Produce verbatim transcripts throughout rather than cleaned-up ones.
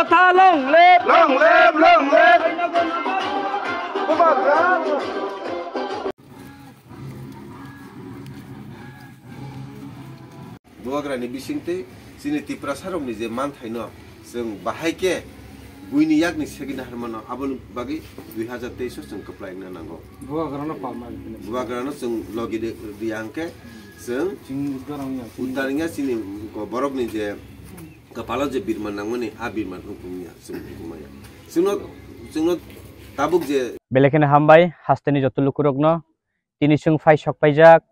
Long live! Long live! Long live! Bubagrani bisingtwi chini Tiprasarokni je manthaino chwng bahai khe buini yakni segini harmano aboni bagwi dui hazar teis o chwng kwplai wngna nango. Bubagrano palma rikhe. Bubagrano chwng logi ri-, riya hwnkhe chwng chini uddar wngya, chini uddar wngya, chini borokni je kwpalo je birman nangmani, a birman wngkukya, chwng wngkukmaya. Chwngno, chwngno tabuk je. Belai kheno hambai, hasteni joto lukurokno. Tini chwng phai sok paijak,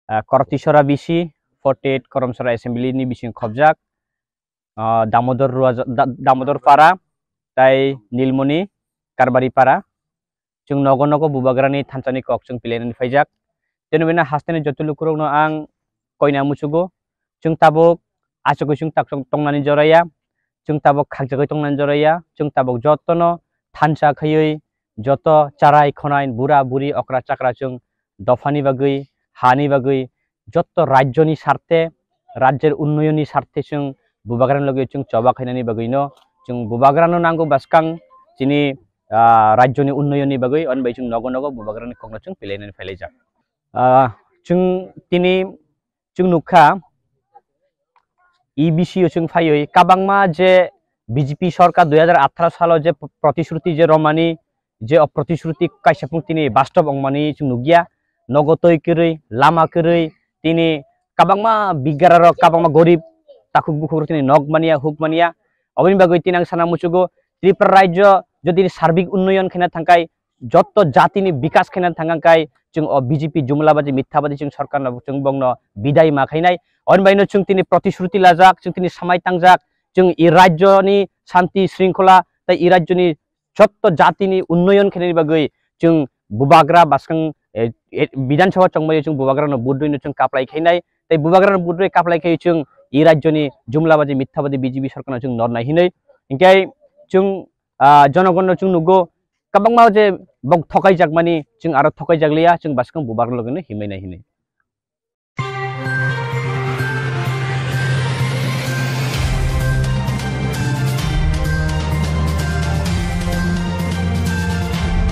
ah, Korotisora B C, forty eight Koromsora Assembly ni bising khobjak, ah, Damodor Ruwa-, Da-, Damodor Para, tai Nilmoni Karbari Para. Chwng nogo nogo Bubagrani thansani kok chwng pilainani phaijak. Tini bini hasteni joto lukurokno ang koina muchugo. Chwng tabuk achugwi chwng tak chwng tongnani joraya. Chwng tabuk khakjagwi tongnani joraya. Chwng tabuk jotono thansa khaiwi joto charai khonai bura buri okra chakra chwng dophani bagwi, hani bagwi, jotto rajyoni sarthe, rajyer unnayonni sarthe chwng Bubagrani logi chwng choba khainani bagwino chwng Bubagrano nango bwskang chini, ah, rajyoni unnayonni bagwi, on bai chwng nogo nogo Bubagrani kokno chwng pilainani phailaijak. Ah, chwng tini chwng nukha, E B C o chwng phaiwi kabangma je B J P sorkar dui hazar atharo salo je protisruti je romani, je o protisruti kaisa phung tini bastob wngmani chwng nukya. Nogo twi kwrwi, lama kwrwi, tini kabangma bigrarok, kabangma gorib takhuk bukhuk tini nok mania, huk mania. Oboni bagwi tini ang sana muchugo, Tripura rajyo jodi sarbik unnoyon khena thangkai, jotto jatini bikas khena thangkai, chwng o B J P jumlabaji, mithabadi chwng sorkarno chwng bongno bidai ma khainai. Oni baino chwng tini protisruti lajak, chwng tini samai tangjak, chwng i rajyoni shanti shringkhola tai i rajyoni jotto jatini unnoyon khainani bagwi chwng Bubagra bwskang, eh, eh, Bidhan Sabha chongmani chwng Bubagrano vote rwino chwng kaplai khainai. Tai Bubagrano vote rwi kaplai khai chwng i rajyoni jumlabaji, mithabadi B J P sorkarno chwng nornai hinwi. Hinkhe chwng, ah, jonogonno chwng nugo, kwbangma je bok thokai jakmani, chwng aro thokai jakliya, chwng bwskang Bubagra logino himai nai hinwi.